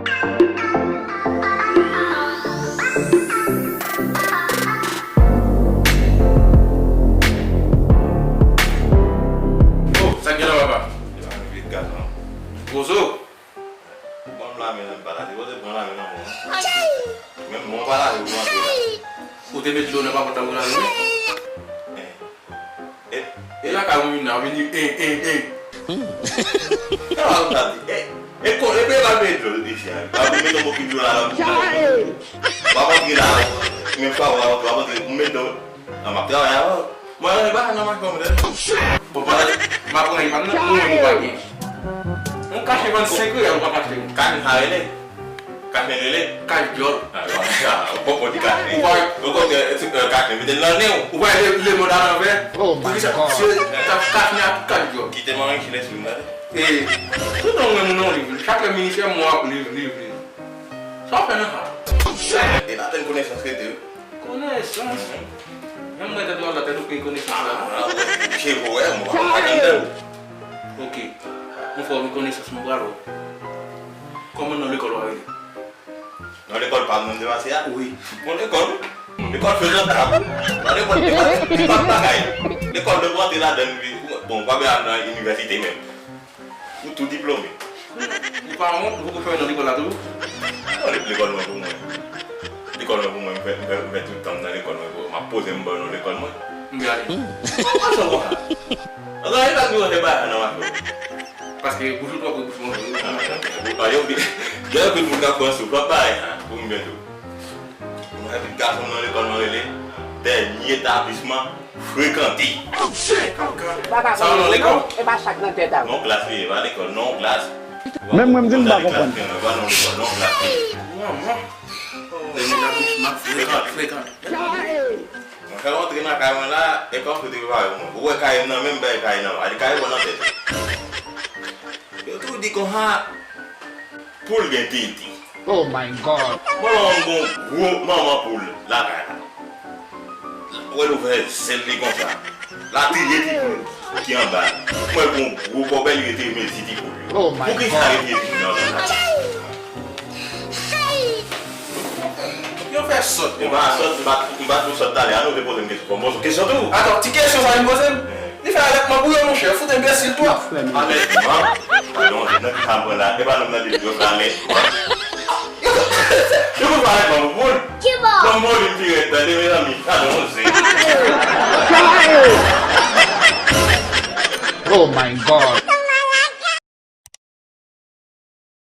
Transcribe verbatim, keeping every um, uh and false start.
Oh, sa k gen la, papa? Yo pa anvi gad non. Pozo. Ban m lame nan m pa lave. Pozo pran lame nan mwen. Menm mwen pa lave pou antre la. Ou te met dlo nan papòt la pou lave menm? Eh. E, e lakay ou vin la, ou vin di, eh, eh, eh. Sa w ap di? E, e ko, e pe pa pe dlo isi a. W ap mete yon bokit dlo la, la. W ap antre la. Menm fwa w ap antre, w ap antre, ou met dlo. Nan m ap travay avè w. Mwen, mwen, ba, nan machin, mwen, tande. Bon, pa, m ap pran, pa, nou, nou, nou pa gen. Yon kach vann senk riyal, ou pa kache. Kach sa rele? Kach rele? Kach dyòl. Ah, non, ah, ou poko di kach. Ou pa. Ou konn, eh, eh, kach, mete l nan nen w. Ou pa le, le mond a lanvè. Oh my God. Poukisa? Se, ta, kach ni a tout kach dyòl. Kite m anrejistre lespri m, tande. E, tout an mwen, moun nan, liv, liv. Chak lè minisè, mwen ap liv, liv, liv. Sa w fè nan sa? E la, tèl konesans rete, wi. Konesans. Menm mwen tèt la, tèt ou peye konesans la. Ah, ah, je vois, mwen pa konn anndan. Ok. Mwen fè w konesans, mwen pral wè. Kòman non lekòl ou a rele? Non lekòl pa m nan m te pase a? Wi. Bon lekòl, wi. Lekòl fezantab. Nan lekòl, lekòl, lekòl bagay. Lekòl de rantre ladan, bon, pa bezwen al nan inivèsite menm. Ou tou diplome. Ou pa wont, ou poko fè non lekòl la tou? Non, le-, lekòl mwen pou mwen. Lekòl mwen pou mwen, m fè, m fè, m fè tout tan m nan lekòl mwen. M ap poze m ban non lekòl mwen. M gade. Kòman sa konsa? Antan, e pa di w fè bagay nan mache. Paske bouch ou twò pre bouch mwen. Ah, yo, gen anpil moun k ap pran souf, w ap bay, ah, pou m byen tou. Mwen epi gason nan lekòl mwen rele dènye etablisman frekante. Sa w nan lekòl? E pa chak nan tèt a w. Non klas li ye, pa lekòl, non klas. Menm mwen m di m pa konprann. E pa non lekòl, non klas li ye. Manman. Dènye etablisman frekante, frekante. Mwen fè rantre nan kay mwen la, e kòm si te prepare pou mwen. Ou wè kay m nan men m, bay kay nan, ale kay mwen nan tèt. Yo tou di konsa, poul gen tete. Oh my God. Manman m gon gwo manman poul lakay la. Ou wè l ouvè zèl li konsa. L ap tiye ti poul ki anba l. Mwen gon gwo kòbèy li rete mezi ti poul yo. Oh my God. Poukisa retire ti poul yo anba l? Yo fè sòt. Ou pa sòt, m pa, m pa tou sòt talè. An nou te poze m kesyon. Bon, poze w kesyon tou. Atann, ti kesyon sa li poze m? Li fè alètman pou yo, monchè. Fout enbesil, twa. Alètman? Pardon, nan ki sa m pran la? E pa nonm nan di l yo fè alètman. Yo konn fè alètman pou poul? Ki bò? Bon, bon, li pi rèd, tande, mezanmi. Gade yon zen. Oh my God.